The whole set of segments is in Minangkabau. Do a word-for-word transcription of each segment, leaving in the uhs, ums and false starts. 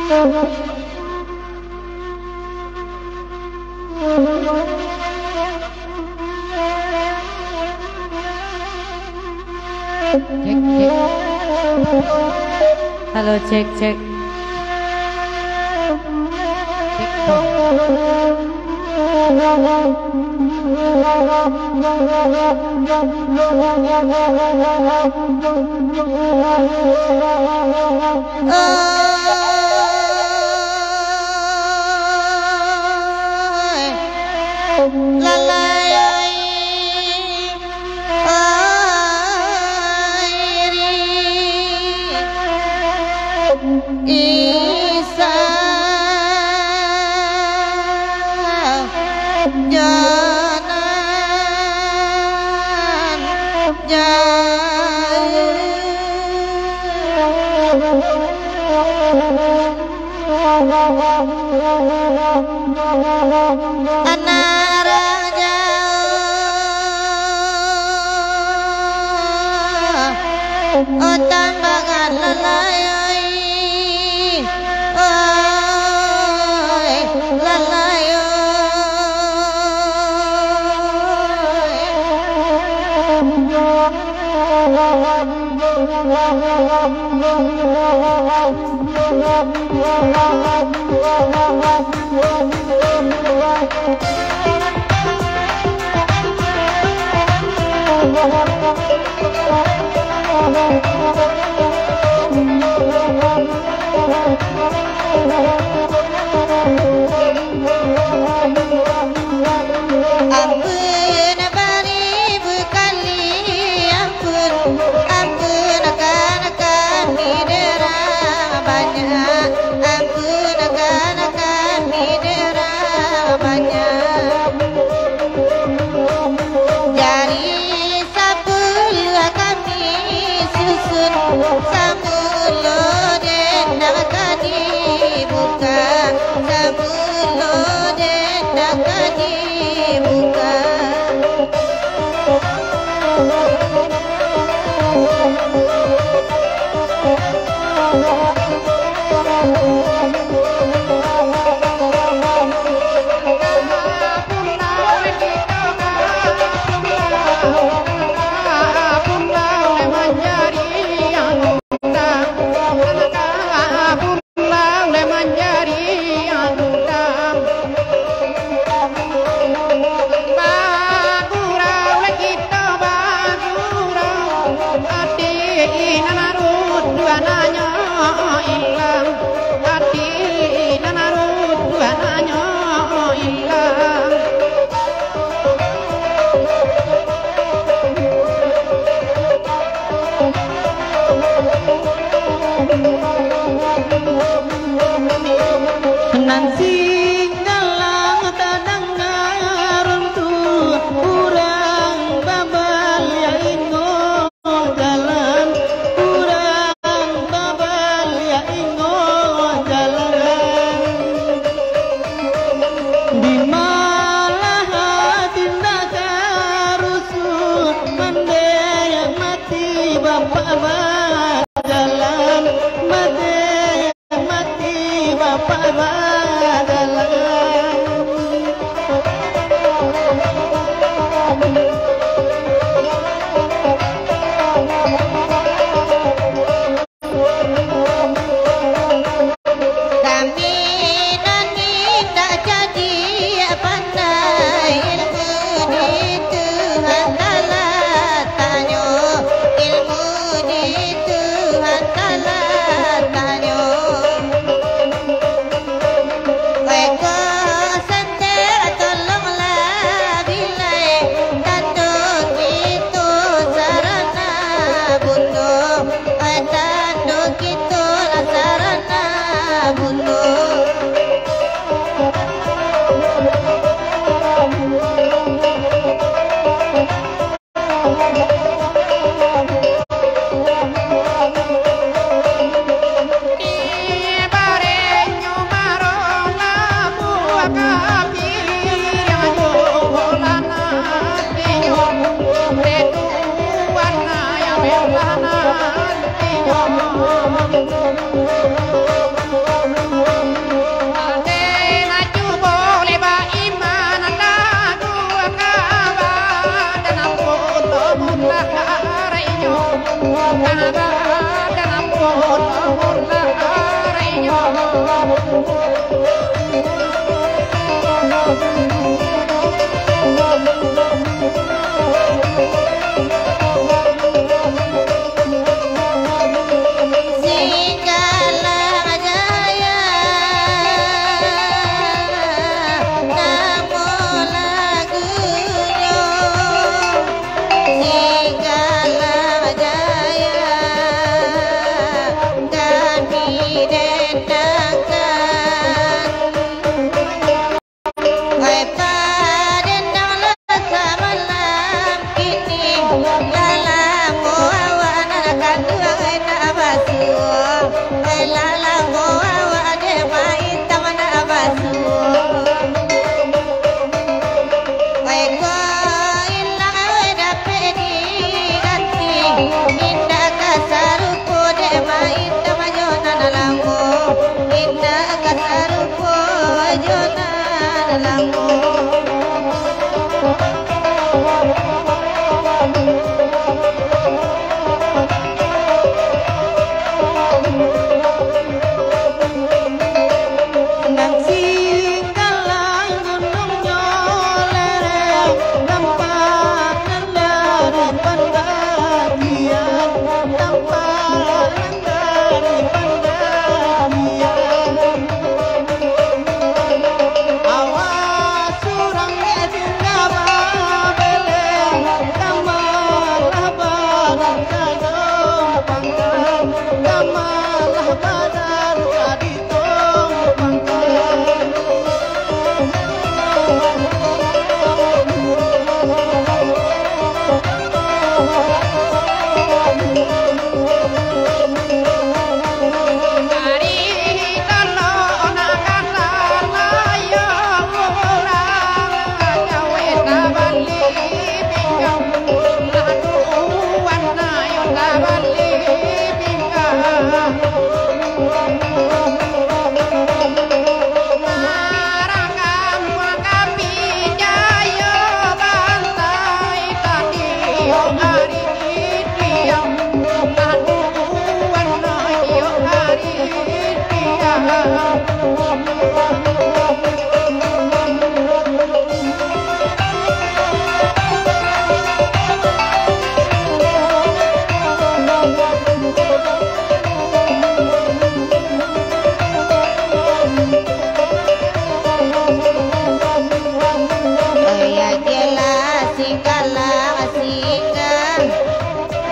Cek, cek. Halo, cek, cek. Cek, dong. Oi, lalai, oi, oi, ri, Isa, janan, jauah. Anak raja, oh, tambangan lalai, oi, lalai, oi. Ampun baribu kali ampun, ampun kan kami dek urang banyak, ampun kan kami dek urang banyak. Jari sapuluah kami susun, samulo dendang ka dibuka, samulo dendang ka dibuka. Bagurau lai kito bagurau, ati nan runtuananyo ilang, ati nan runtuananyo ilang. Nan singgalang tadanga runtuah, urang babaliak ingo jalan, urang babaliak ingo jalan. Di malah tindak karusuah, mandeh mati bapak bajalan, mandeh mati bapak bajalan. Kami nan indak cadiak pandai, ilmu di Tuhan talataknyo, ilmu di Tuhan talatak.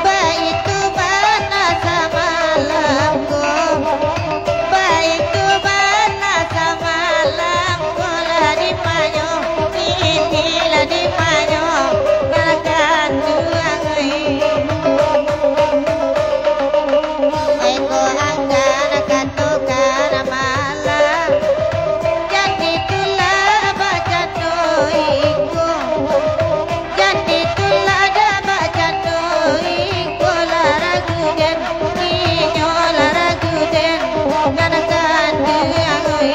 Baitu bana samalam ko, baitu bana samalam ko, lah dipanyo, ini lah dipanyo, nan kanduang ai. Ai ko angkan katokan malam, jadi tulah bacando iko. Jadi tulah dak bacando iko, lah ragu den, inyo lah ragu den, nan kanduang ai.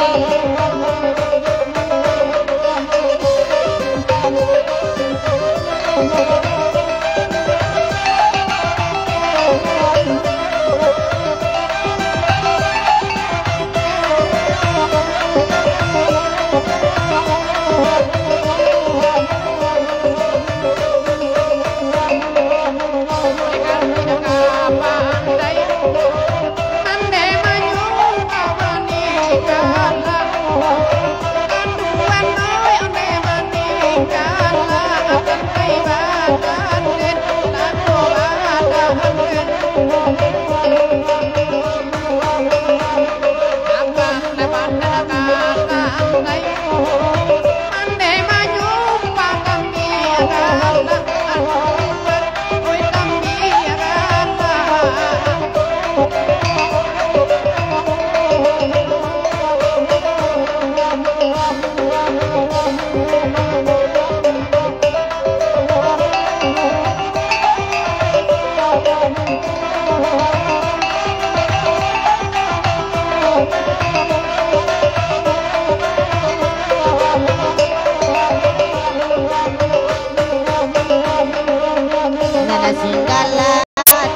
Nan singgalah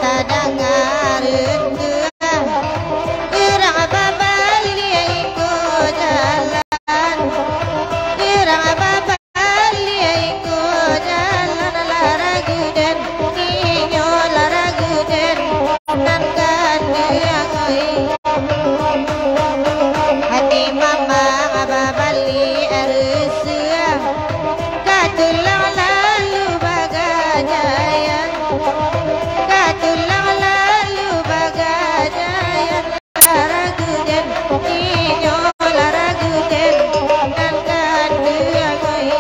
tadanga renggang, urang babaliak iko jalan, urang babaliak iko jalan, lah ragu den, inyo lah ragu den, nan kanduang ai. Hati mamang babaliak rusuah, ka tulang lalu bagajaian, ka tulang lalu bagajaian, lah ragu den, inyo lah ragu den, nan kanduang ai.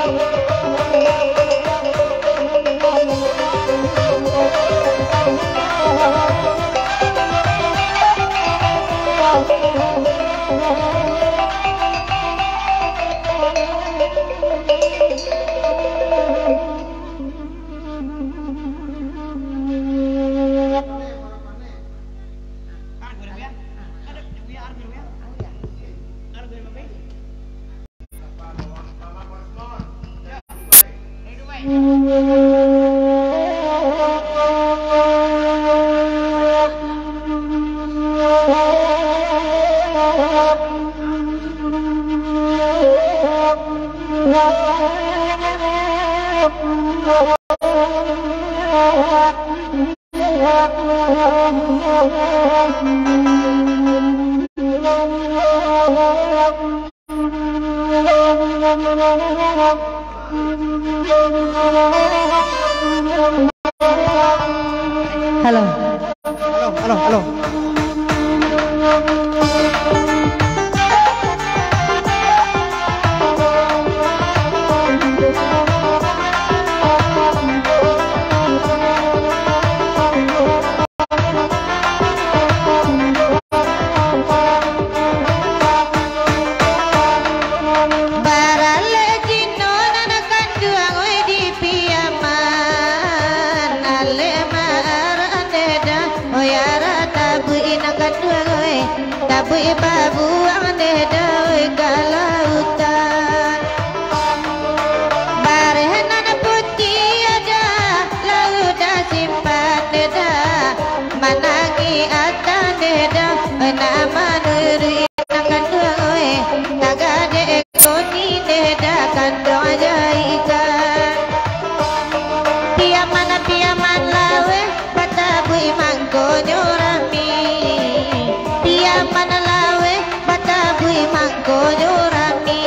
Halo. Halo, halo, halo. Baralek jino nan kanduang, oi, di Piaman. Alek ma arande dah, oi, arah tabuik nan kanduang. Tabuik babuang deh doi ka lautan. Bareh nan putiah dah, lautan simpan deh dah. Manangih atan deh dah, nak manuruik nan kanduang, oi. Tagadek koni deh dah kanduang jaikan. Piaman, piaman laweh, batabuik mangkonyo rami. Piaman laweh, batabuik mangkonyo rami.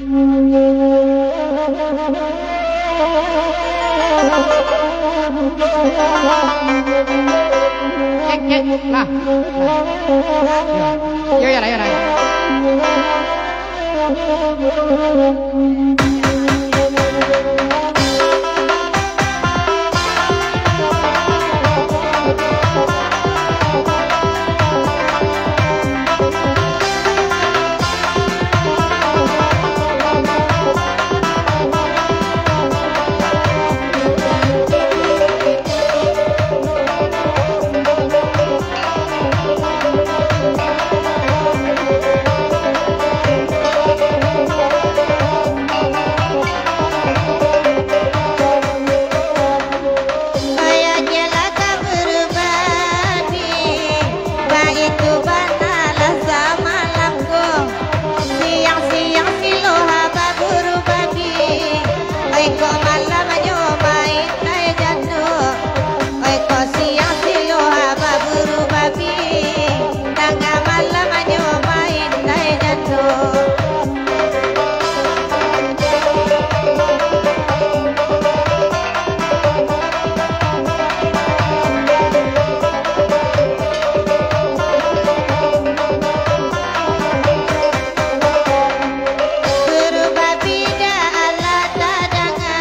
Cek, cek, lah. Yo, yo, lah, yo, lah, yo. Baitu bana lah samalam ko, siang-siang silo ha baburu babi. Oi ko malamnyo main tai jando, oi ko siang silo ha baburu babi. Tangah malamnyo main tai jando. Buru babi dah alah tadanga,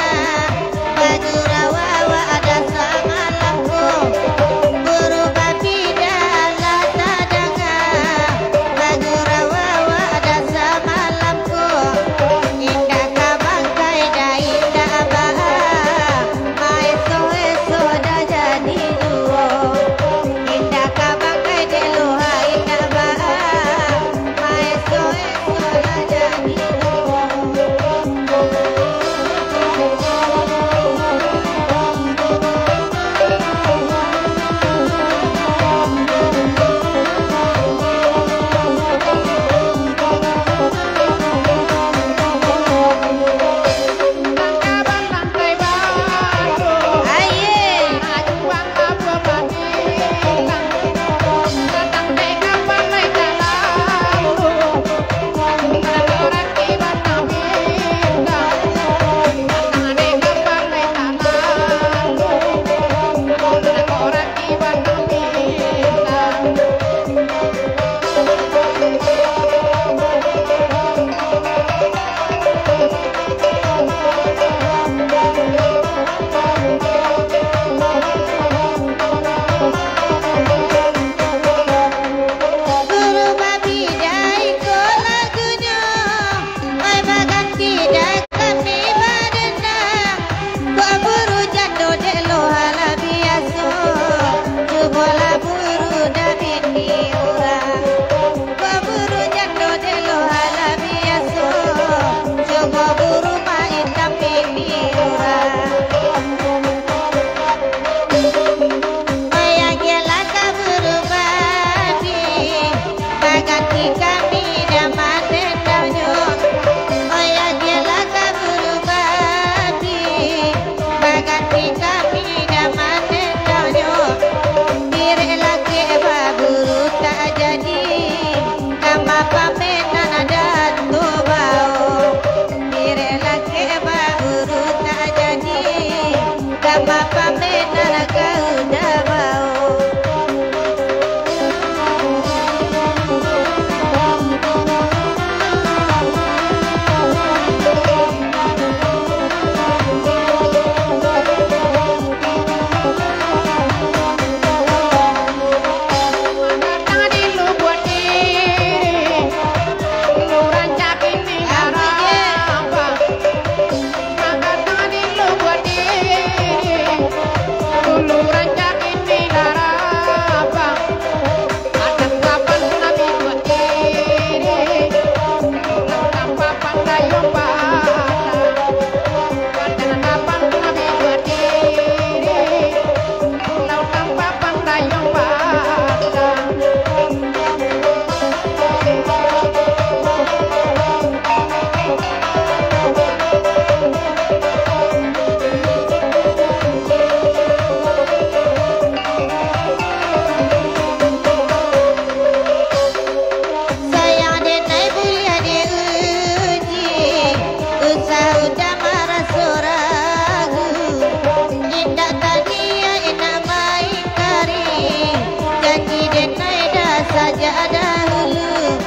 sajak dahulu.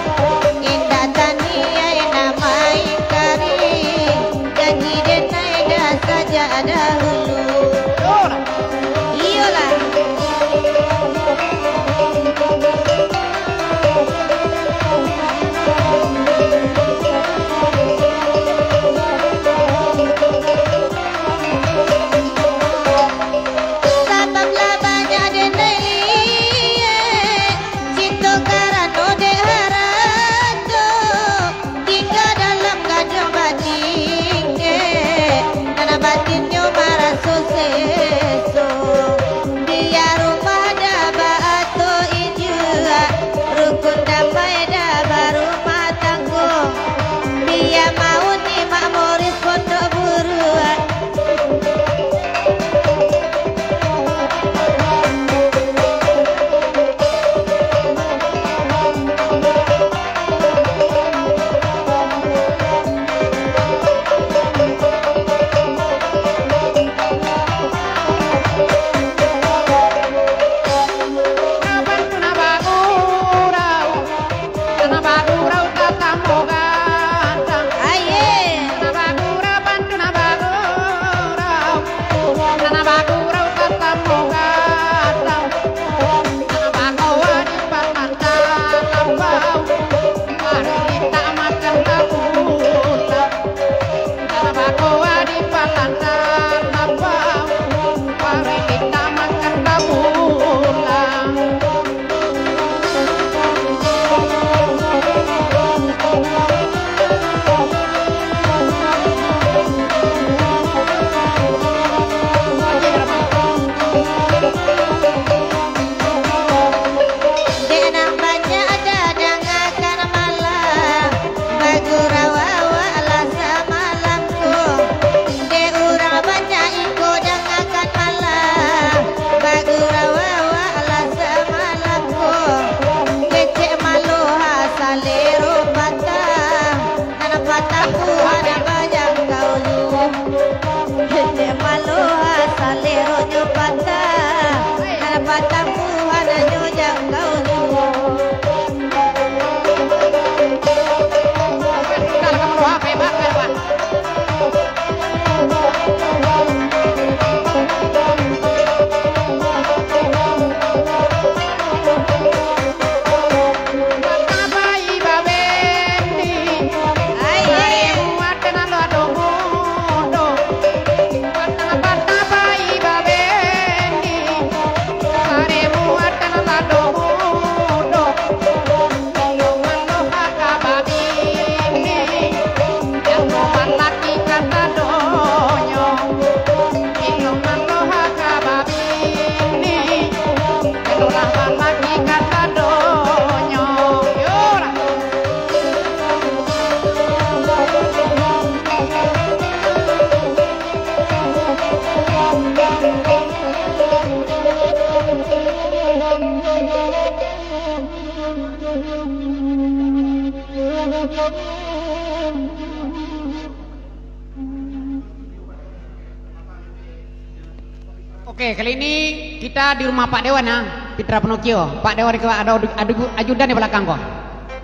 Indak taniai nak maingkari, janji denai dah sajak dahulu. Iyolah. Sabab lah banyak denai liek, cinto karano dek harato, tingga dalam gadang batingkek, nan batinnyo maraso seso. Bia rumah dah baato injuak, rukun damai dah barumah tanggo. Bia mauni makmurin pondok buruak. Dek nan banyak dadangakan malah, bagurau awak lah samalam ko. Dek urang banyak iko dangakan malah, bagurau awak lah samalam ko. Kecek malo ha salero patah, nan patah tu ha nan bajangkau juo. Kecek malo ha saleronyo patah, nan patah tu ha nan nyo jangkau juo. Oke, kali ini kita di rumah Pak Dewan, ah, Fitra Pinokio. Pak Dewan ko ado adu-, adu-, ajudan di balakang ko.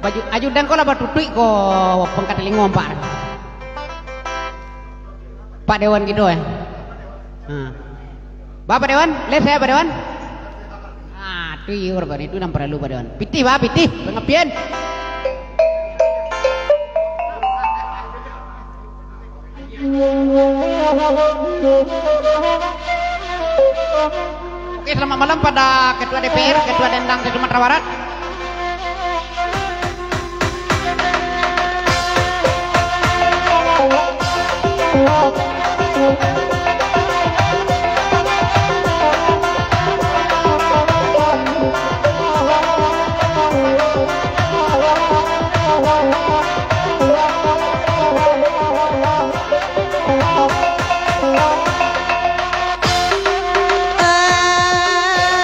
Baju, ajudan ko lah batutuik ko pangka talingo ampek. Pak Dewan kito, eh. Ha. Ba, Pak Dewan, live sajo, Pak Dewan. Ah, tu iyo, Pak Dewan, itu nan paralu, Pak Dewan. Pitih, ba, pitih, pangapian. Oke, selamat malam pada Ketua D P R, Ketua Dendang se-Sumatera Barat.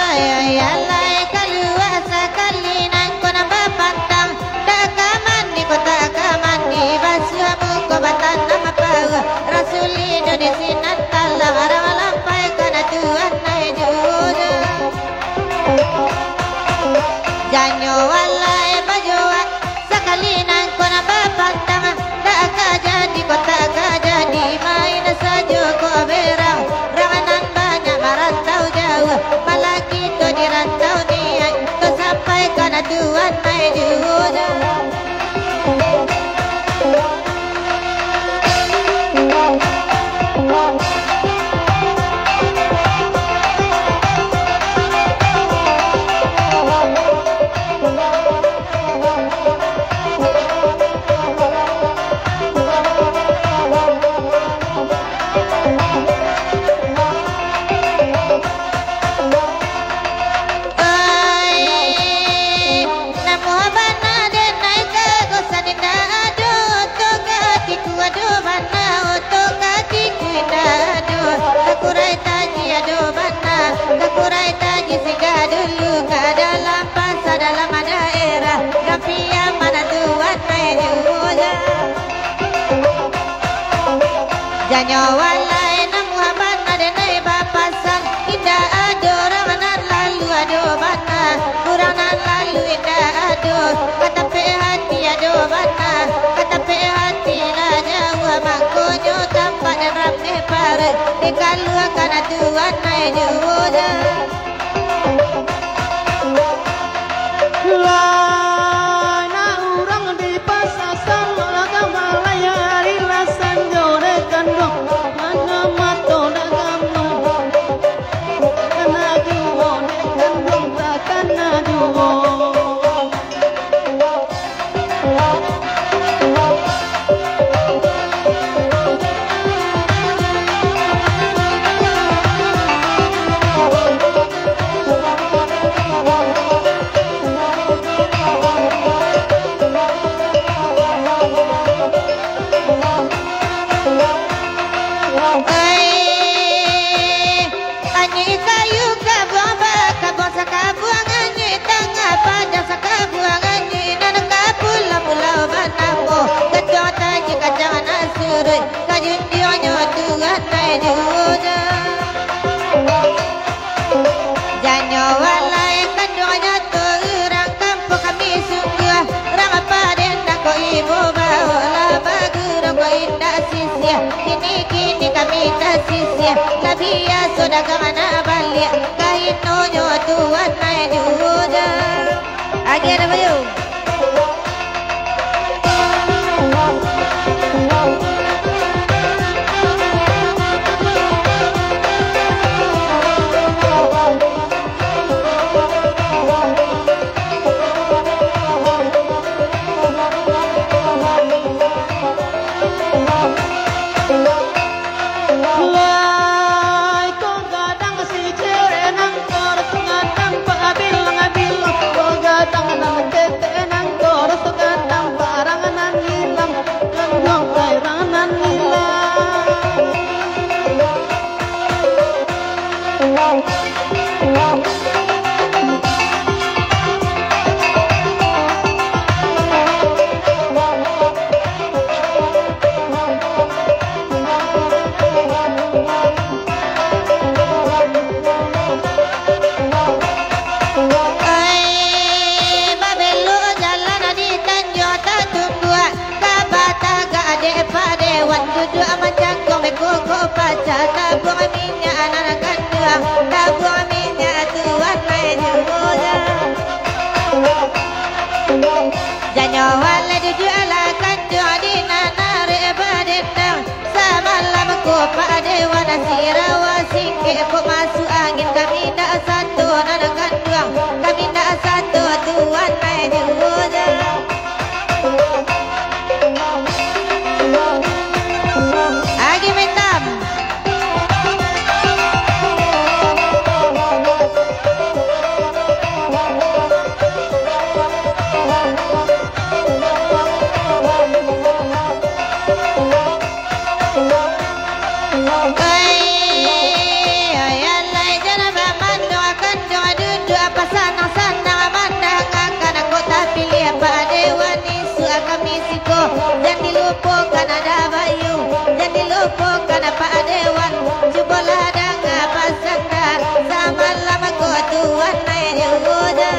Ai, alai kalua sakali nan ko nan bapantang, tak ka mandi ko tak ka mandi, basuah muko batanam pauah, Rasul Indonesia nan Tuan ai juo dah. Ai, namuah bana den ai kagosan indak ado, oto kakiku ado bana, oto kakiku indak ado, kakurai taji ado bana, kakurai taji singgah dulu ka dalam pasa dalam daerah, Rapiah manantuan ai juo dah. Janyo walai namuah bana den ai bapasan, indak ado urang nan lalu ado bana, urang nan lalu indak ado, katapek hati ado bana, katapek hati lah jauah, mangkonyo tampek den rameh paruik, dikaluakan tuan ai juo dah. Lah, nak urang di Pasasan, lah gamalai ari lah sanjo dek kanduang, mano mato dah gamal, kana juo dek kanduang, takana juo. Ai, Anyuik kayu kabuang bakabuang, sakabuang anyuik tangah padang, sakabuang anyuik nan ka pulau-pulau banamo, kacang taji kacang nan suruik, ka junjuangnyo Tuhan ai juo dah. Janyo walai kanduang nyato urang kampuang kami sungguah, urang Padang ko ibo baoklah baguru ko indak sisiah. Kini-kini kami tasisiah, lah biaso dagang anak baliak, ka inonyo Tuhan ai juo dah. Agiah dah, Bayu. Lai ko gadang si cewek nan koros, gadang pabilang-bilang, ko gadang nan ketek nan koros, gadang parang nan ilang, gadang parang nan ilang. Ai, babelok jalan di Tanjuang Tatumbuak, ka batagak dek Pak Dewan, duduak mancangkuang beko ko pacah, tabuang minyak nan kanduang, tabuang minyak tuan lai juo dah. Janyo walai duduak alah kanduang di nan arek badendang. Samalam ko Pak Dewan sirawa singkek ko masuak angin, kami ndak sato nan kanduang, kami ndak sato tuan lai juo dah. Agi mintam. Ai, ai, alai jan bamanduang kanduang, duduak basanang-sanang mandangakan, ko tapiliah Pak Dewan isuak kami siko. Jan dilupokan Dah Bayu, jan dilupokan Pak Dewan, cubolah danga pasan dah, samalam ko tuan lai juo dah.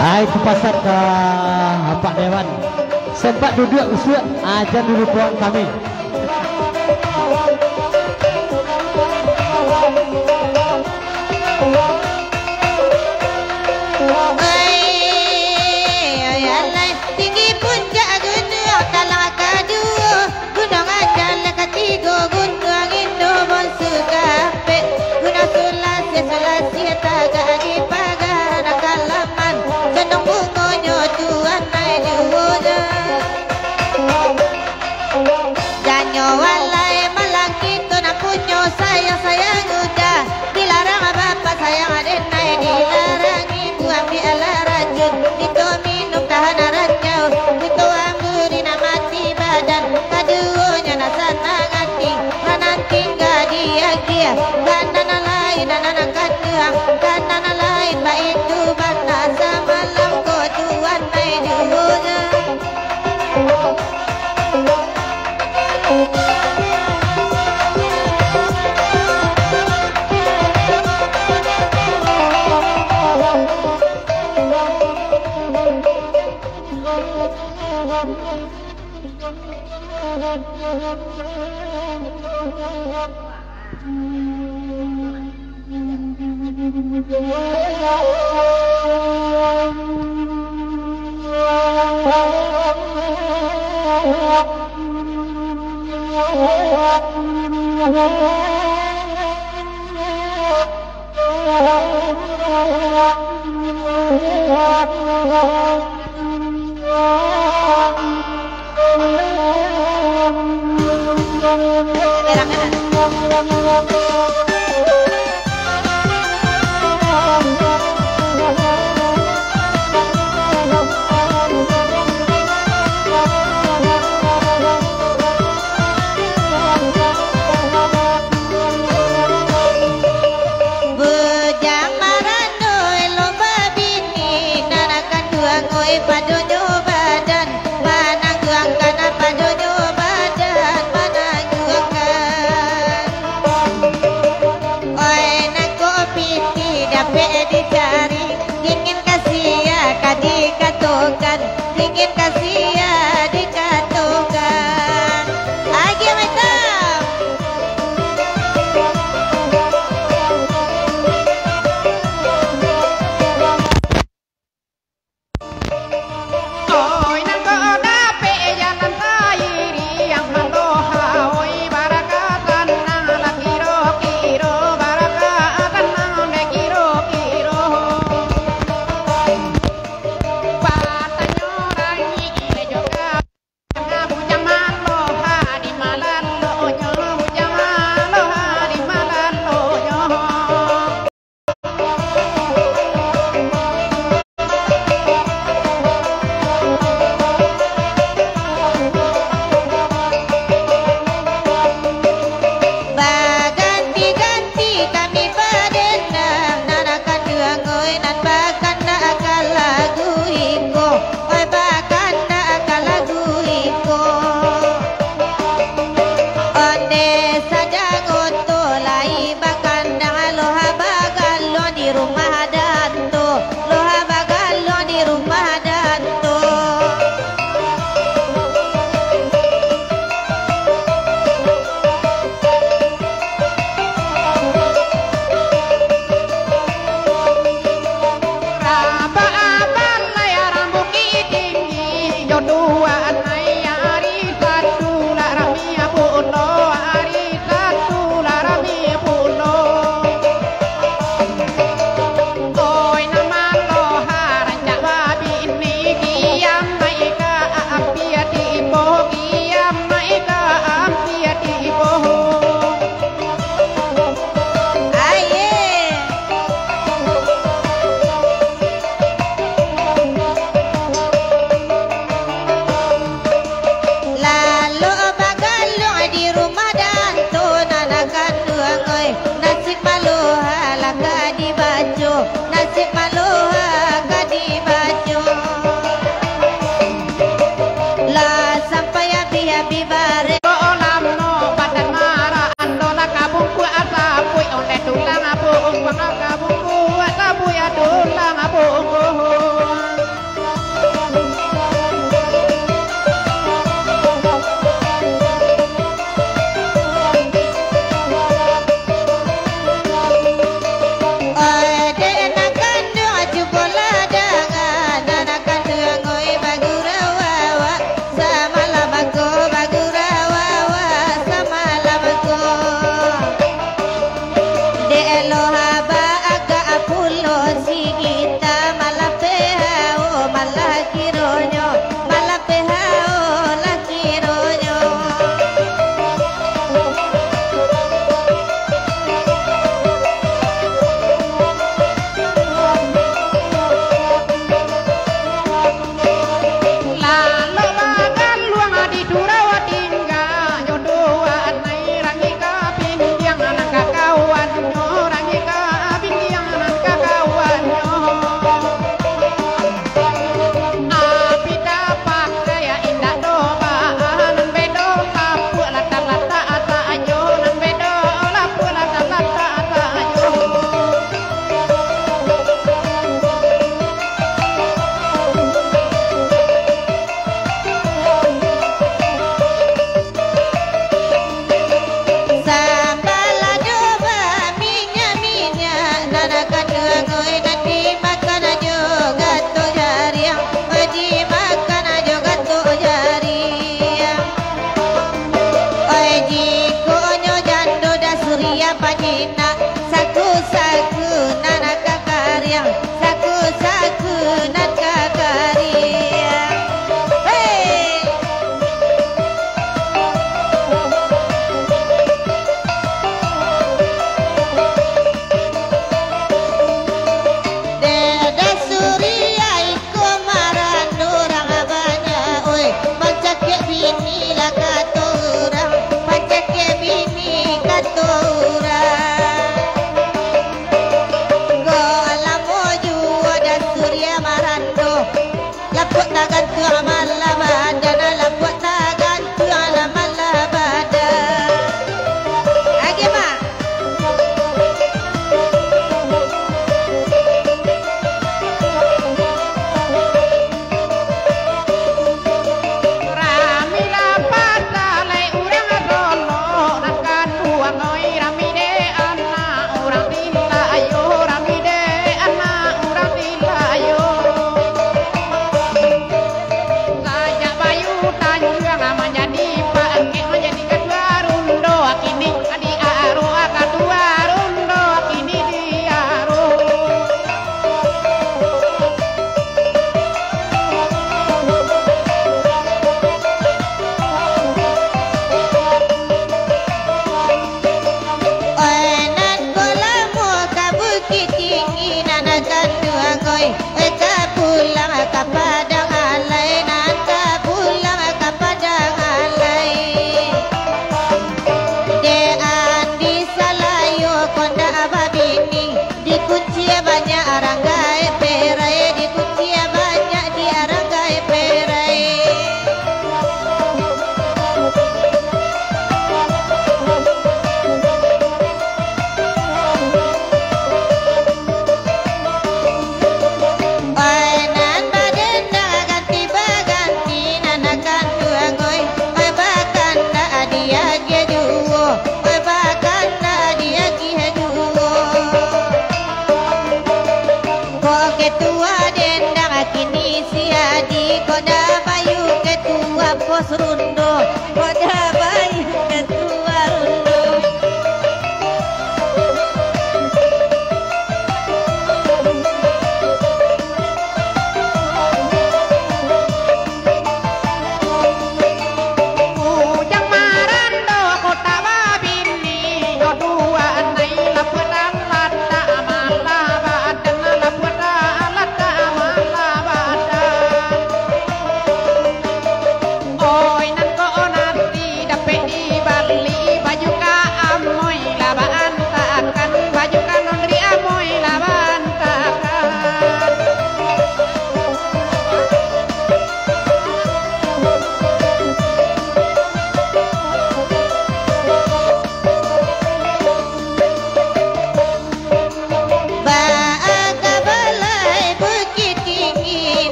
Ai, kupasan ka Pak Dewan. Sempat duduak usuak, ah, jan dilupoan kami. Iya, bana nan lain nan kanduang, bana nan lain baitu bana samalam ko tuan ai duo. Bujang marando elok babini, nan kanduang oi padonyo badan, manangguangkan padonyo badan, manangguangkan. Panyinak, saku-saku nan ka kariang, saku-saku nan ka kariang. Hei! Dek Dasuria iko marando urang banyak, oi. Mancakek bini lah kato urang, mancakek bini kato urang. Kok lamo juo Dasuria marando, lapuak tagantuang malah badan, lapuak tagantuang lah malah badan. Agiah, Mak. Rami lah patalai urang golok, nan kaduo ngoi rami dek anak urang tilayo, rami dek anak urang tilayo. Sajak Bayu Tanjuang manjadi pangkek, manjadi katua rundo, kini di Aro, katua rundo, kini di Aro.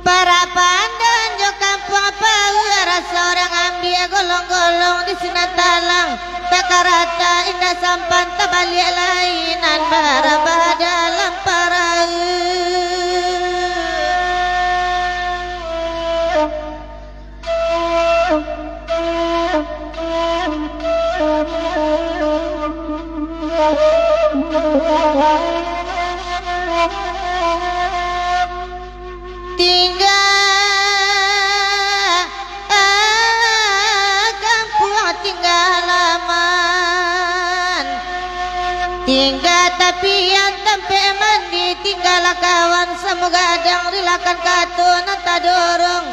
Parapandan jo kampuang Pauah, rasa urang ambiak golong-golong di sinan talang. Takarata indak sampan tabaliak lai nan barabah dalam parau. Tingga, ah, kampuang tingga laman. Tingga tapian tampek mandi, tinggalah kawan samugadang, rilakan kato nan tadorong.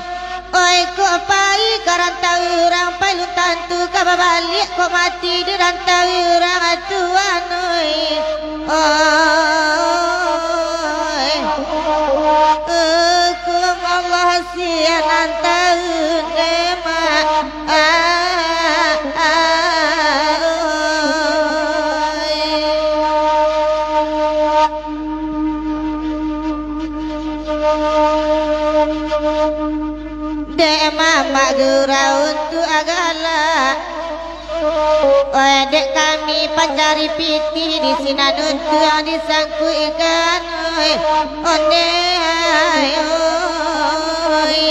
Oi, kok pai ka rantau urang, pai lun tantu ka babaliak, kok mati di rantau urang, tuan oi. Oi, hukum Allah sinan taun, eh, mak. Ah, ah, oi. Dek mamak gurau tu agalak. Oi, dek kami pancari pitih di sinan untuang disangkuikan. Oi, ondeh, oi.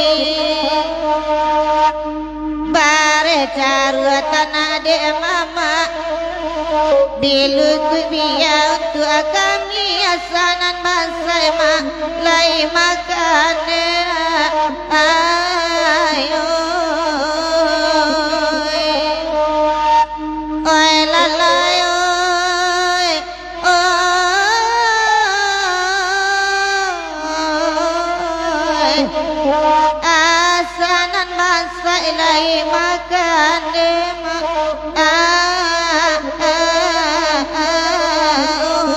Bareh caruah tanak dek mamak. Dilutuik bia untuak kami, asa nan bansaik mak lai makan, ai, oi. Oi, lalai, oi. Oi, asa nan masak lai makan dek mak. Ah, ah, ah, ah, oi.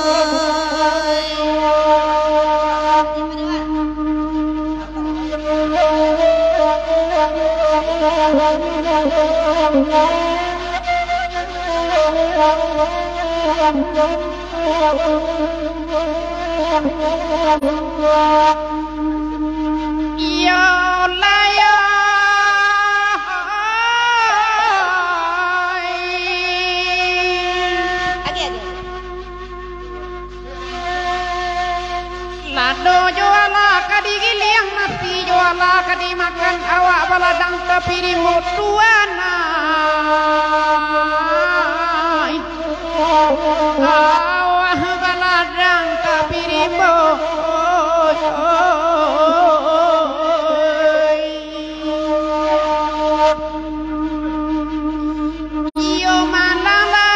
Iyo lah, iyo. Lado jo alah ka digiliang, nasi jo alah ka dimakan, awak baladang tapi rimbo tuan ai. Awak baladang tapi rimbo. Iyo malah lai.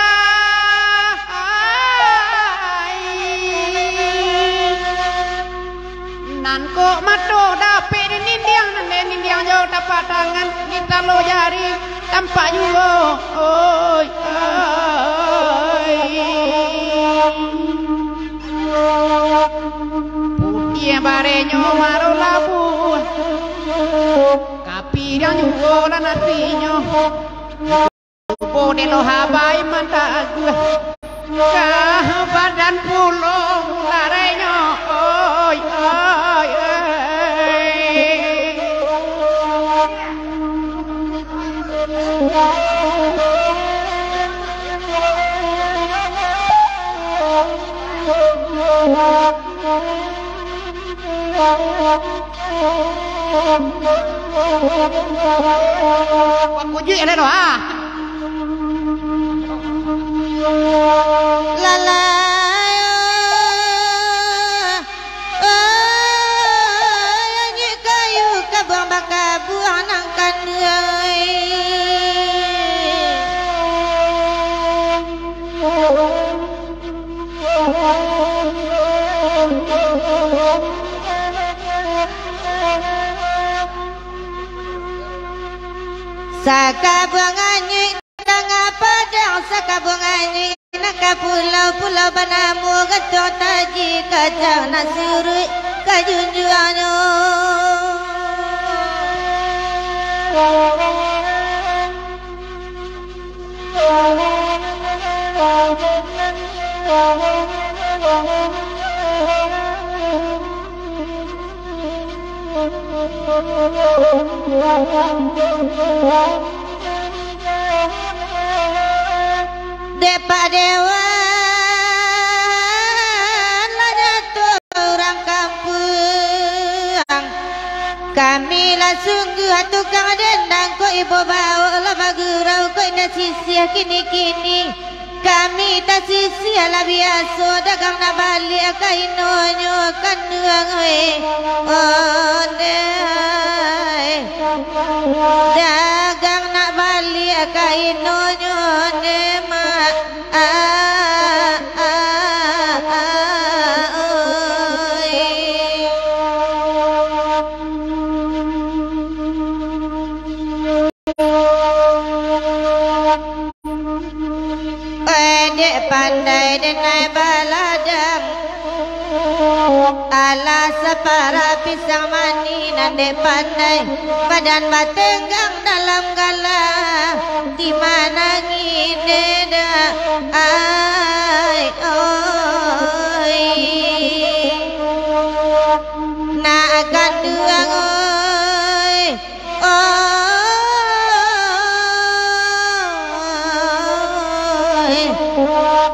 Nan kok mato dapek di nindiang, nan dek nindiang jo tapak tangan, di talo jari tampak juo. Oi, ai. Putiah barenyo maro labuah, kapiriang juo lah nasinyo. Bodeh lo habai mantaguah, ka badan pulo larenyo, oi, oi, oi. Kujuik ado tu, ah. Lalai, oh, oh, anyuik kayu kabuang bakabuang nan kanduang. Sakabuang anyuik tangah padang, sakabuang anyuik nan ka pulau, pulau banamo Gantuang Taji, kacang nan suruik ka junjuangnyo. Dek Pak Dewan, lah nyato urang kampuang. Kami lah sungguah tukang dendang, kok ibo baok lah bagurau, kok indak sisiah kini-kini. Kami tasisiah lah biaso, dagang nak baliak ka inonyo kanduang, weh. Ondeh, dagang nak baliak ka inonyo, ondeh, Mak. Ah, ah, ah, ah, oi. Eh, dek pandai denai baladang, alah saparah pisang manih nan dek pandai, badan batenggang dalam gala, di mana ngini dah, ai, oi. Nak kanduang, oi. Oi,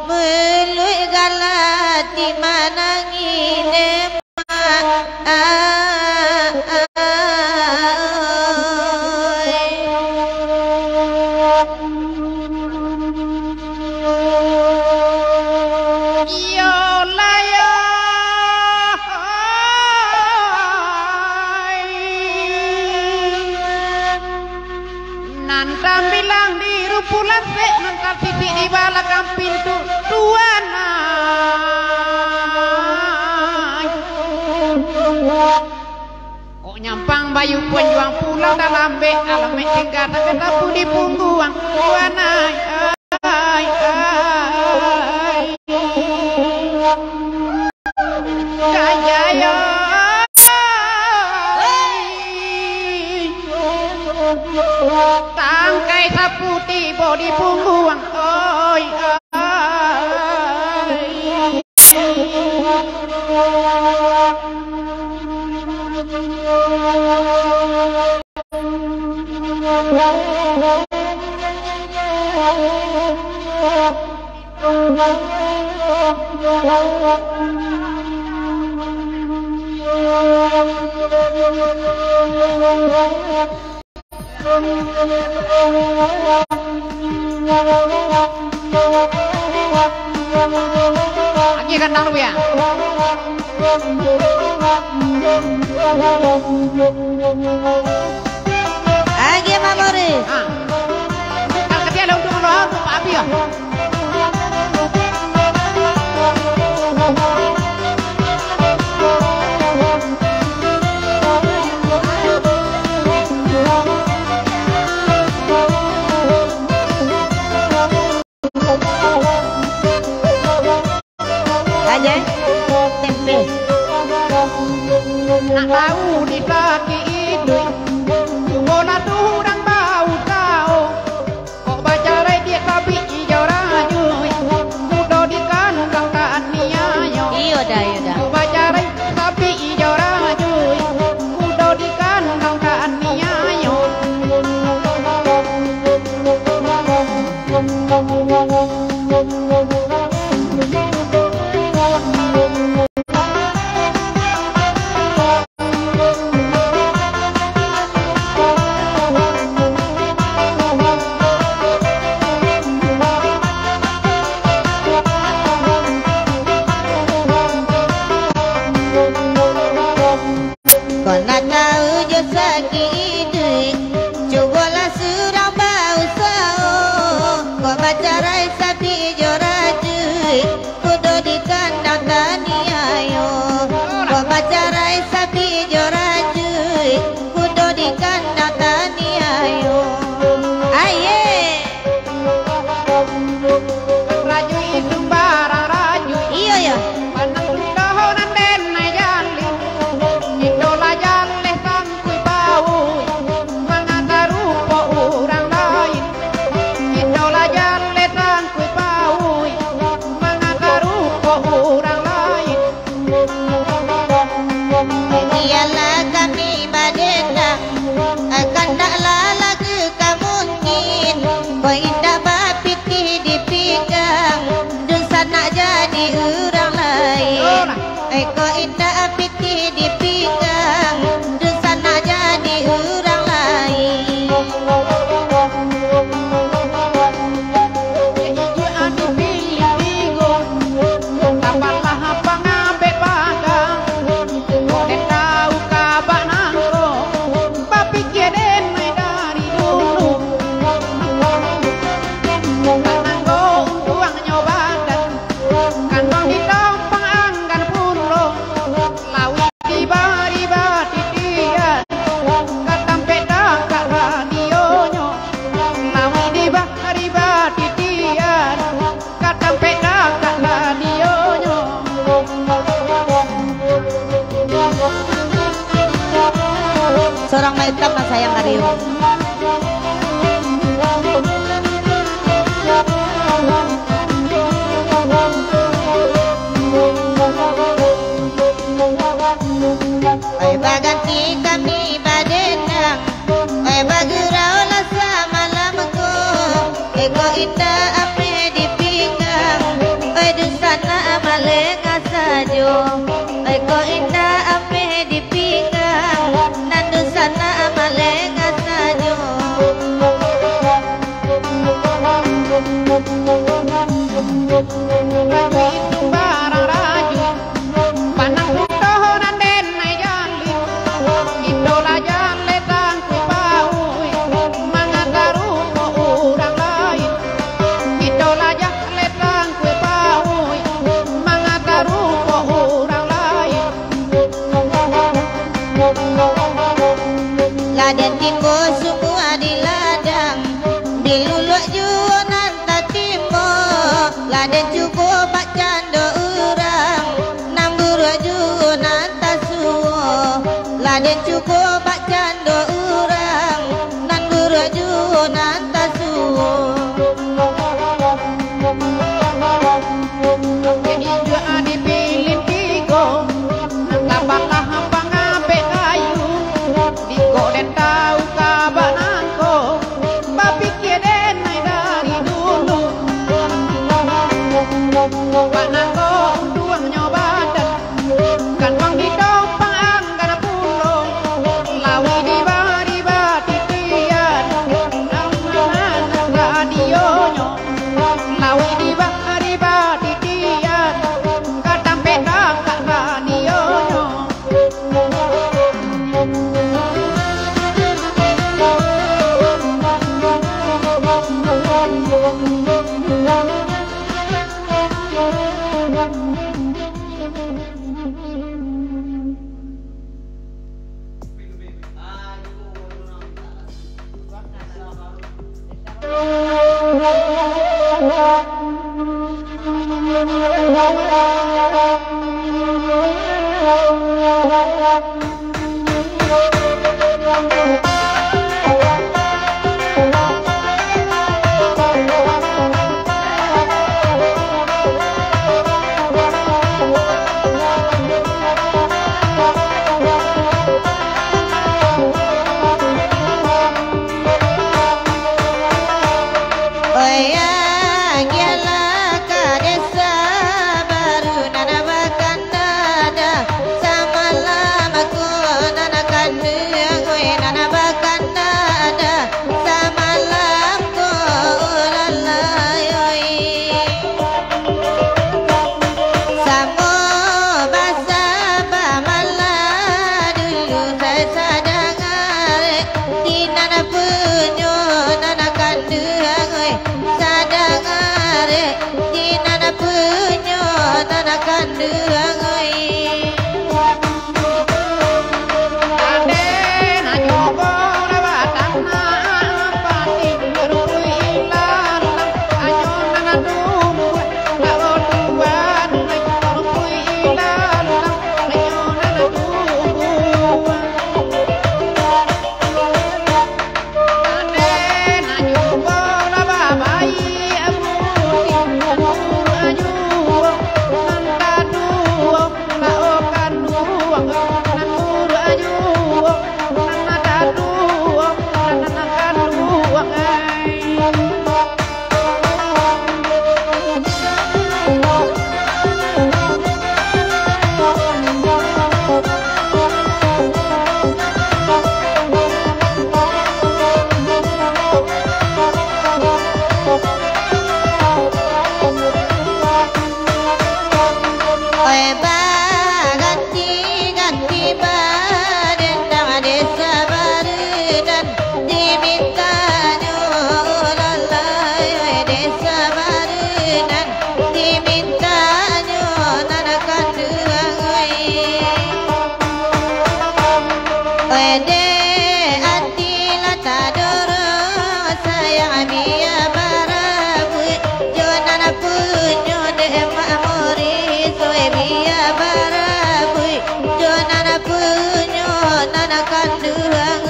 muluik galati manangih ne, Mak. Ah, ah, ah, oi. Iyolah, yo. Nan tambilang di rumpulan sek, nan tatitik di balakang pintu, tuan ai. Kok nyampang bayu panjuang pulau dalam bek, alamek tingga takatapu di pungguang, tuan ai. Ai, ai. Kajayo. Tangkai sapu tibo di pungguang. Oi, ai. Agiah kandang dulu, ya. Agiah, Mak Boris. Ah. Kalau kecil ada untung dulu, untung Pak Abi, ya. Aja, tempe. Nak tahu di sakik iduik, cubolah tu urang bausao. Kok bacarai diak sabik ijo rajuik, kudo di kandang taniayo. Iyo dah, iyo dah. Kok bacarai sabik ijo rajuik, kudo di kandang taniayo. Kok nak tahu jo sakik iduik, cubolah surang bausao. Kok bacarai sabik jo rajuik, kudo di kandang taniayo. Kok bacarai sabik jo rajuik, kudo di kandang taniayo. Aye. Rajuik sumbarang rajuik. Iyo, iyo. Panang sudah nan den ai jaleh. Indolah jaleh tangkui bau. Mangata rupo urang lain. Indolah jaleh tangkui bau. Mangata rupo urang lain. Iyolah kami Surang Maitam nan sayang ka Rio. Oi, baganti kami badendang, oi, baguraulah samalam ko. Oi, kok indak ameh di pinggang, oi, dunsanak malengah sajo. Oi, kok indak ameh di pinggang, nan dunsanak malengah sajo. Rajuik tu barang rajuik, panang putuh nan den ai jaleh. Kito lah jaleh tangkuik pauik, mangatarupo urang lain. Kito lah jaleh tangkuik pauik, mangatarupo urang lain. Lah den timbo sumua di ladang, diluluak juo nan tatimo. Lah den cubo bakcando urang, nan buruak juo nan tasuo. Lah den cubo bakcando urang, nan buruak juo nan tasuo. Injuak dipilih tigo, nan tabalah pangabek kayu, diko den tau kabak nangko, bapikia den ai dari dulu. Bak nangko untuangnyo badan, kan wang di dompang anggan pulo, lawi dibari batitian, nan radionyo. Lawi dibari batitian, ka tampek dakek radionyo. Oya, gialah ka desa baru nan bakanda dah. Samalam ko nan kanduang, oi, nan bakanda dah. Samalam ko urang layoi. Samo basa bamalah dulu, sai sadang arek di nan punyo nan kanduang, oi. Sadang arek di nan punyo nan kanduang, oi. Oi, baganti-ganti badendang desa Barudan, dimintanyo urang layoi desa Barudan, dimintanyo nan kanduang, oi. Oi, dek ati lah tadorong, sayang bia barabuik jo nan punyo dek Mak Moris, oi, bia barabuik jo nan punyo nan kanduang.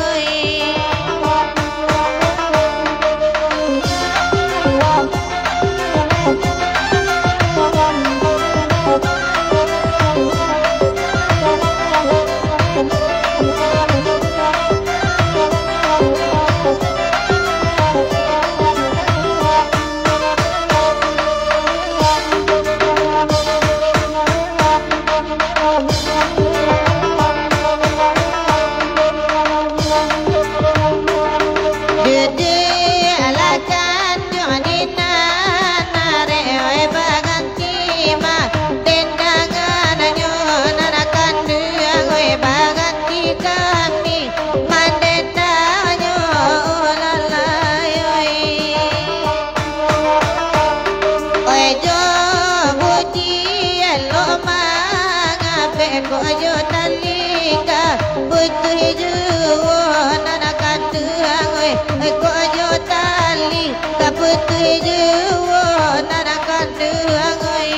Putuih juo nan kanduang, oi, oi, kok jo tali, ka putuih juo nan kanduang, oi.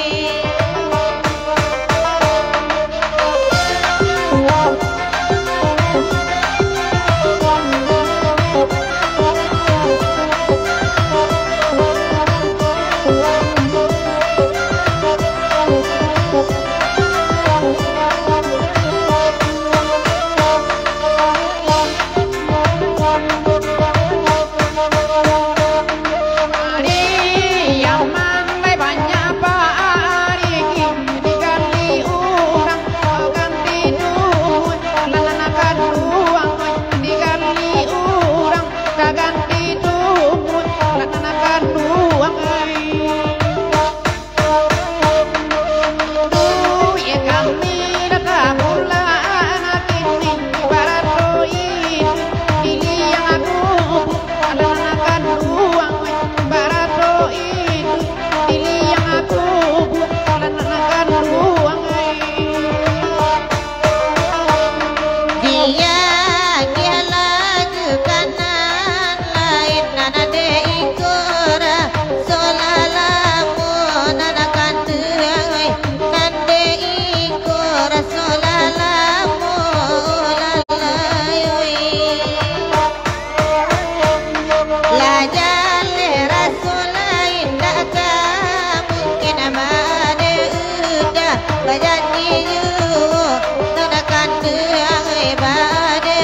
Diagiah lagu kanan lain nan dek iko raso lalamo nan kanduang, nan dek iko raso lalamo lalai. Lah jaleh raso lain dak ka mungkin bade udah bajanji juo nan kanduang, bade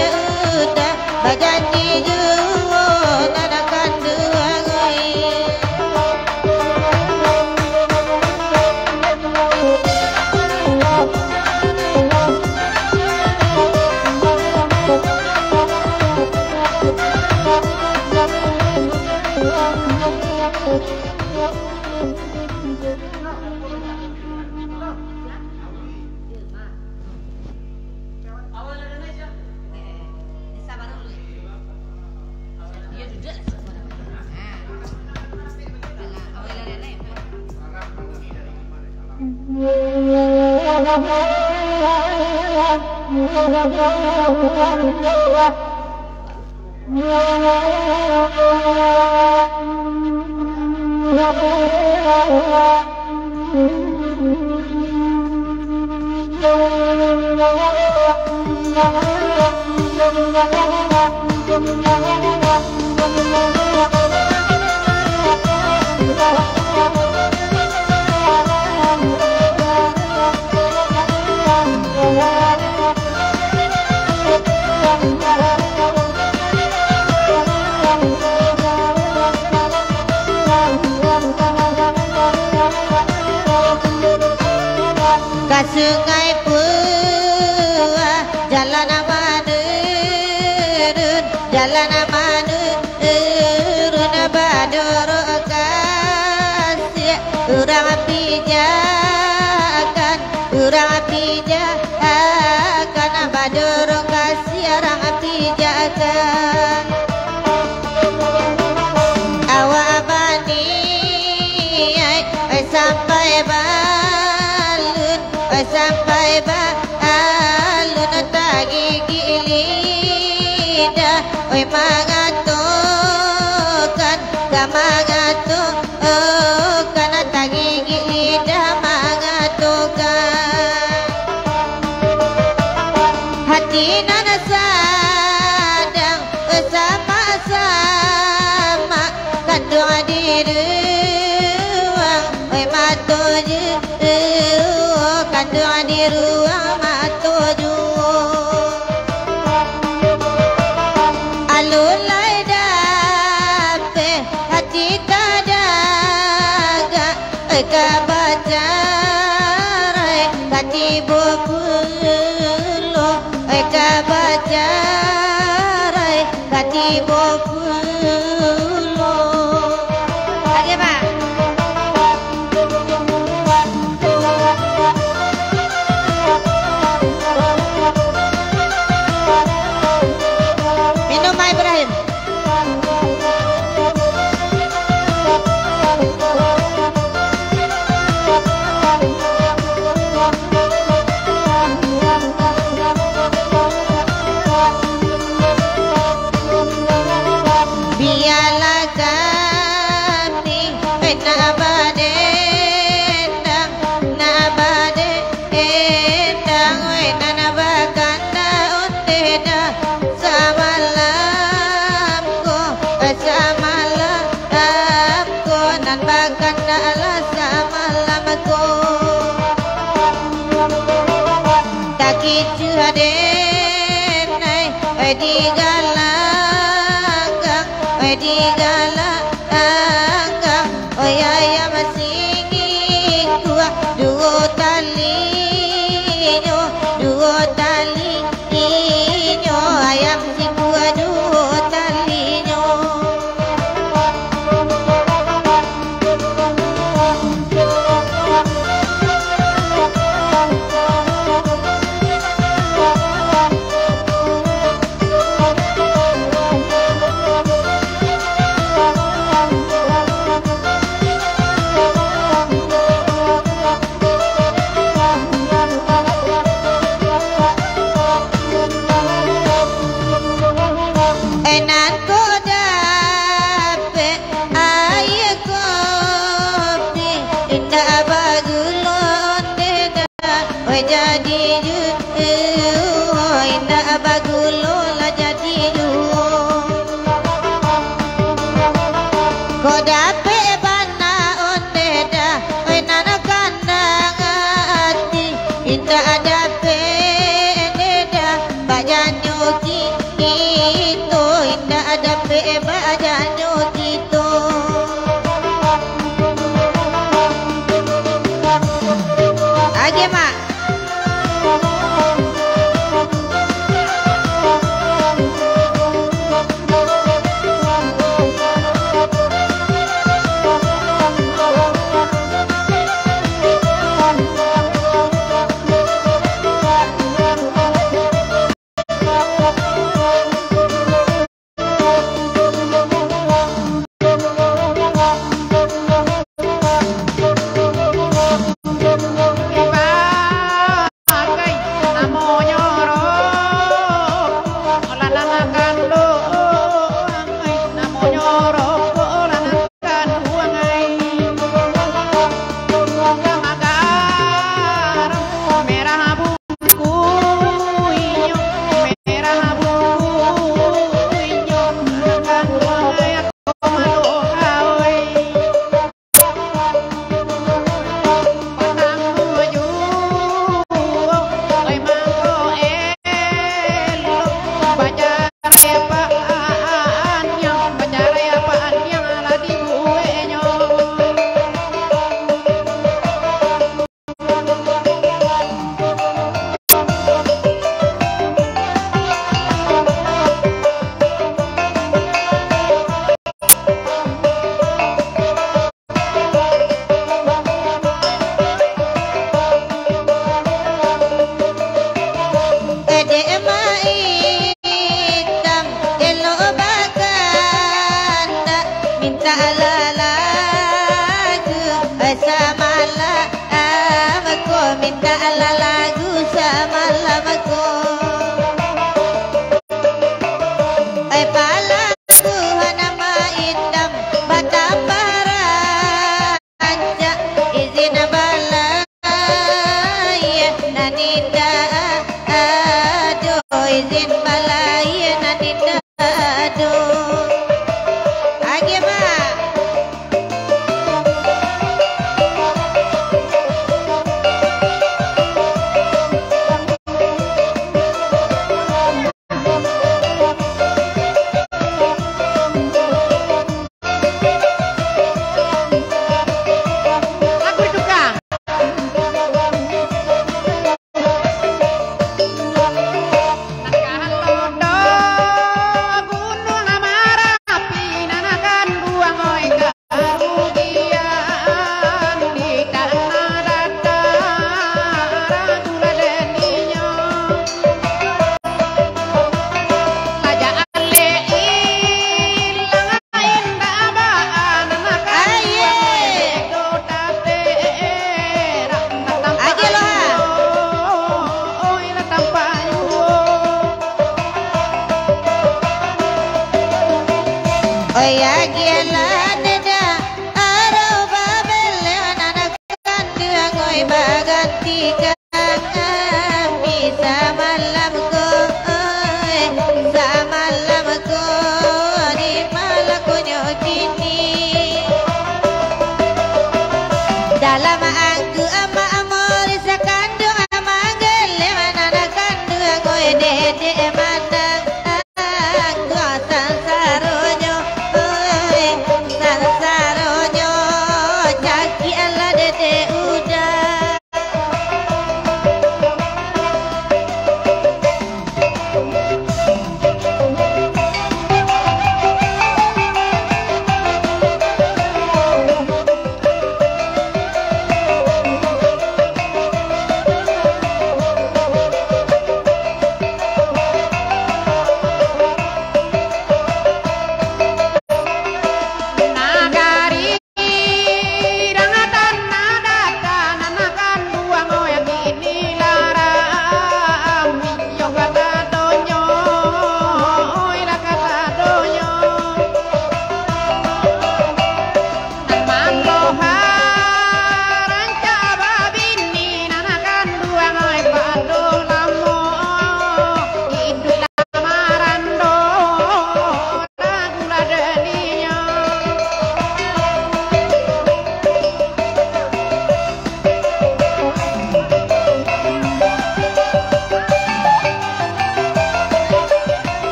udah bajanji juo nan kanduang. Ka Sungai Puah, jalan manurun, jalan manurun, badorong kasiak, urang pijakan, urang pijakan, badorong kasiak, urang pijakan. Awak baniaik, oi, sampai balun, oi, sampai balun, tagigik lidah, oi, mangatokan, ka mangatokan, tagigik lidah mangatokan. Hati nan sadang basamo-samo, kanduang di ruang, oi, mato juo, kanduang di ruang, mato juo. Alun lai dapek hati tadagak, oi, ka bacarai, ka tibo pulo, oi, ka bacarai, ka tibo pulo. Oke, Pak. Minum, Mak Ibrahim. Digalakkan, oi, digalakkan, oi, ayam singikuah, duo talinyo, duo talinyo, ayam singikuah, duo talinyo. Enan ko dapek aia kopi, indak bagulo ondeh dah, oi, jadi juo, indak bagulo lah jadi juo. Ko dapek bana ondeh dah, oi, nan kandang ati, indak dapek ondeh dah, bajanyo ki- Kito indak dapek bajanyo kito. Agiah, Mak. Dek Maitam, elok bakandak, mintak lalagu samalam ko, mintak lalagu samalam ko. Ai, palaku Hana Maitam, batambah rancak, izin balaia nan indak ado, izin balaia nan indak ado. Agiah, Mak. Karugian di tanah datar, gula deninyo. Raja alek ilang indak baan, anak aye. Ego daperak, aje lo ha. Oi, lah tampak juo. Oi, agiah lah deda. Aro babelek nan kanduang, oi, bagantikan kami samalam ko, oi, samalam ko, di malakonyo kini. Dalam angku amak mori sakanduang, manggelek nan kanduang, oi, dedek manang.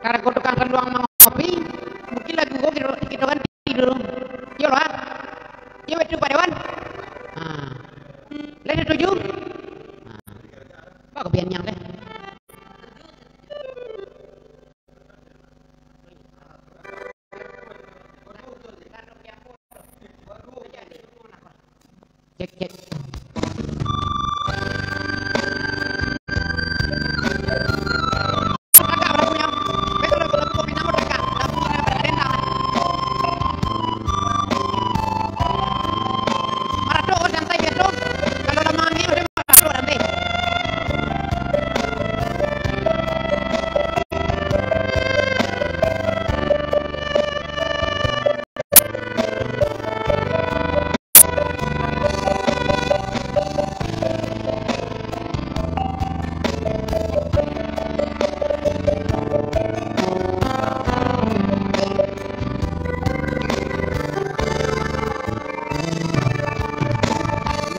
Karano tukang sanduang mangopi, mungkin lagu ko kito, kito ganti dulu. Iyo lah. Iyo batua, Pak Dewan. Ha. Lah satuju? Ha. Bakopi anyang deh. Cek, cek.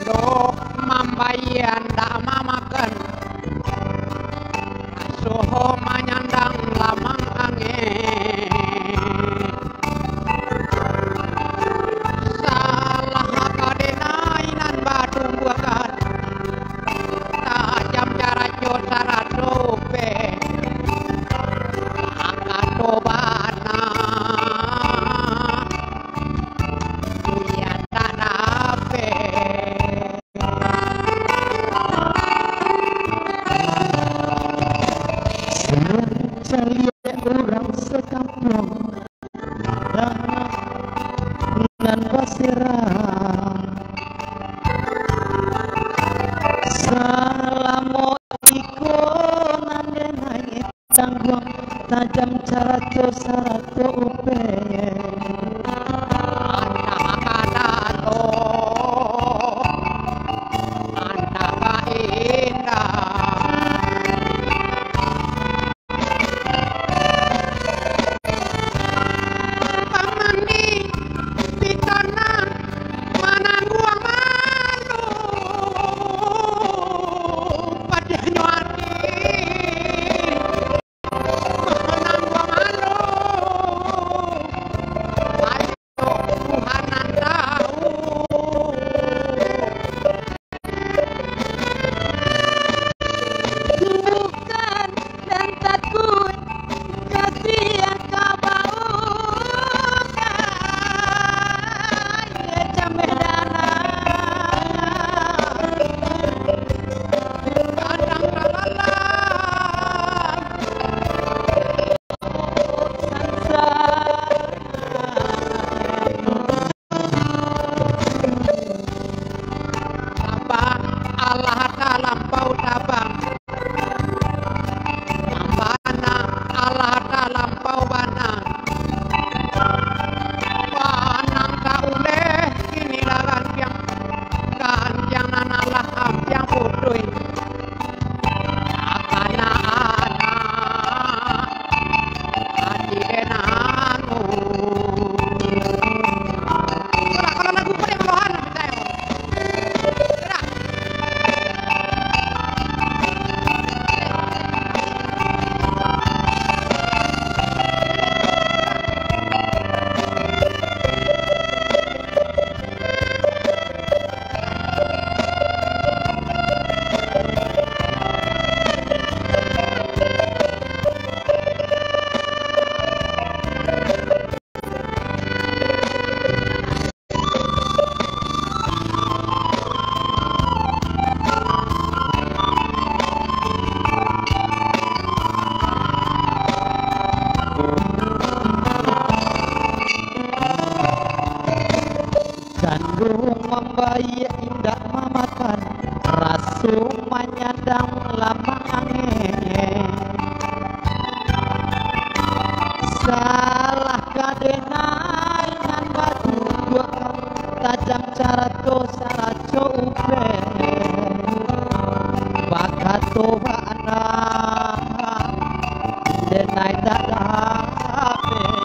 Ndak mambayia, ndak mamakan, soho manyandang lamang angin. Salah kadenai nan batumbuakan, tajam caraco sarato upeh, kato bana, buliah tak dapek. Caliak urang sakampuang nan baserah. Salamo iko nan den naiak tangguang, tajam caraco sarato upeh. Antah ka dato, antah ka indak. Pamandi di tanah manangguang malu, padiahnyo ati. Tabang, alah talampau tabang. Bana, alah talampau bana. Bana ka uleh, kini lah gantiang. Gantiang nan alah ampiang putuih. Anak-anak, ati den anu. Kalau, kalau lagu ko dek bawahan, picayo. Gerak. Candung mambayia indak mamakan, raso manyandang lamang angin. Salah kadenai nan baduduakan, tajam caraco saraco upeh, bakato bana, denai tak dapek.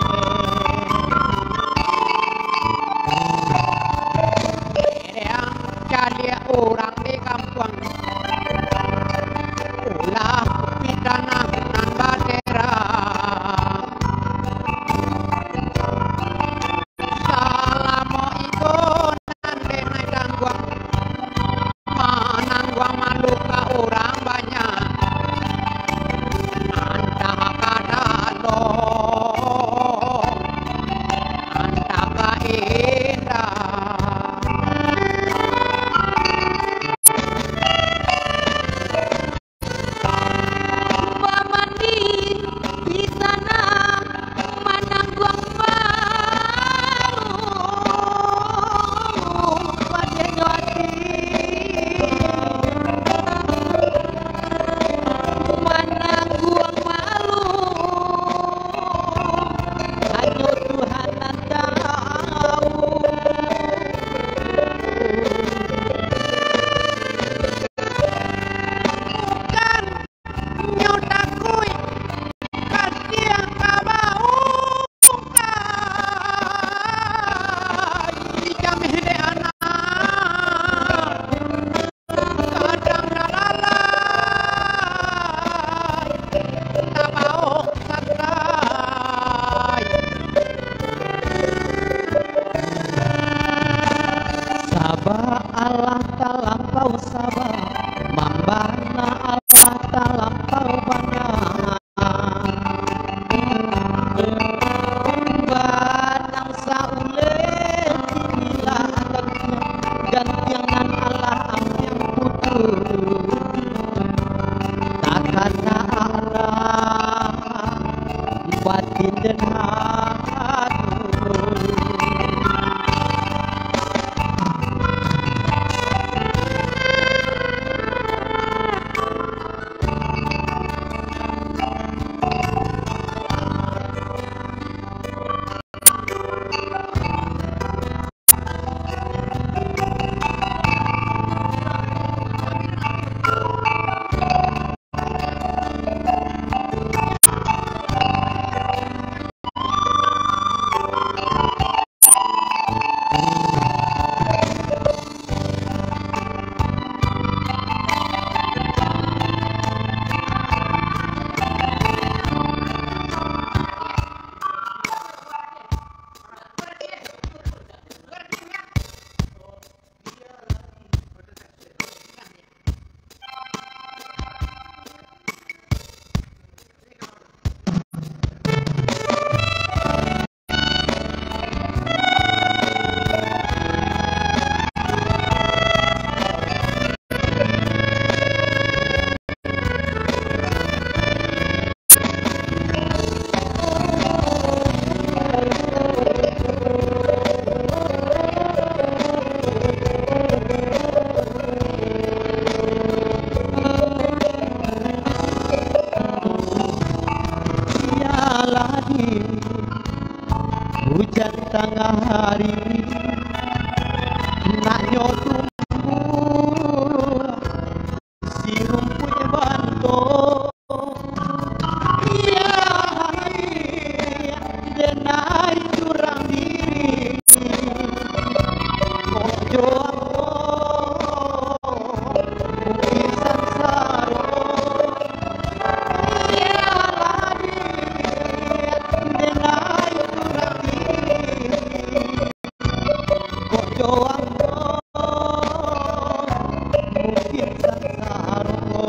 Mungkin sansaro.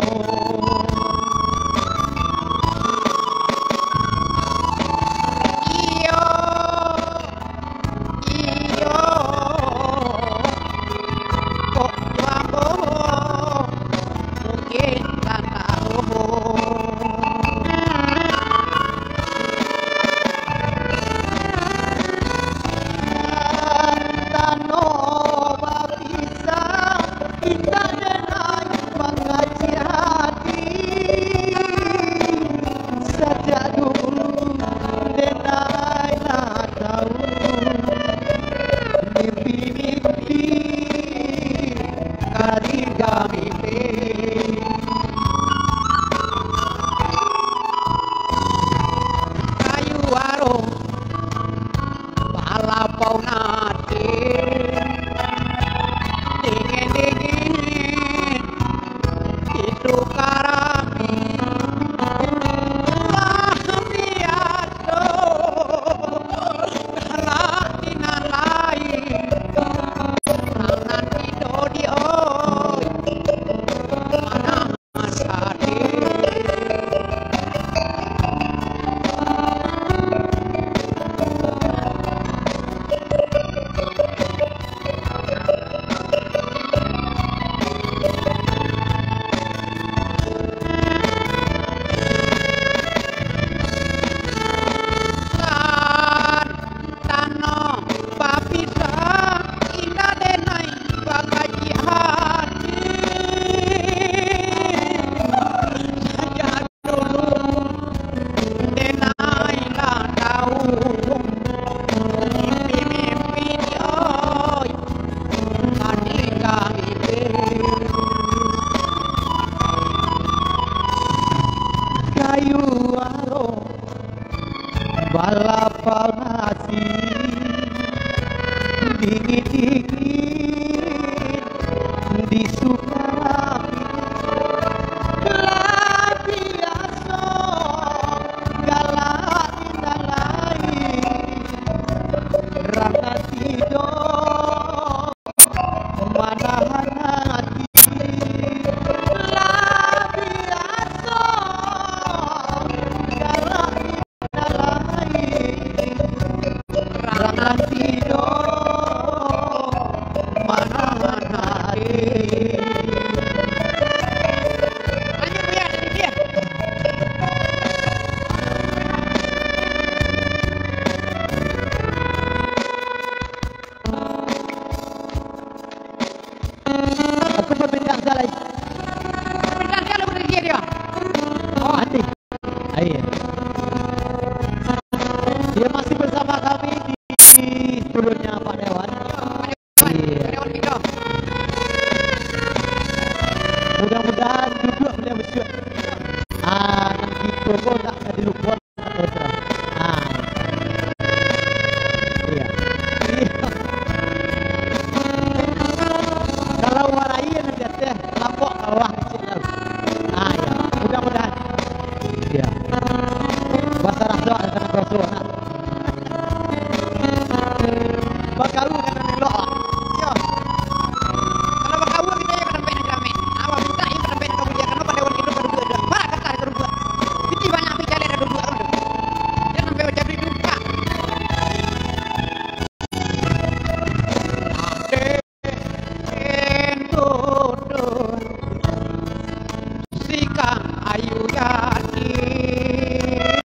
Iyo, iyo, kok ambo mungkin sansaro. Tano bapisah, indak den lai bakaciak ati. Sajak dulu den lai lah tau, mimpi-mimpi ka tingga mimpi. Kayu arok balapau nati, dingin-dingin itu karami. Lah biaso, galak di nan lain, tangan itu di oi, mana Tano bapisah, indak den lai bakaciak ati. Sajak dulu den lai lah tau, mimpi-mimpi di oi, ka tingga mimpi. Kayu arok balapau nati, dingin-dingin di sukarami. Lah biaso, galak di nan lain, rang ati do manahan ati. Lah biaso, galak di nan lain, rang ati do manahan ati. Lanjut, Buya, dari dia. Aku babintang salai.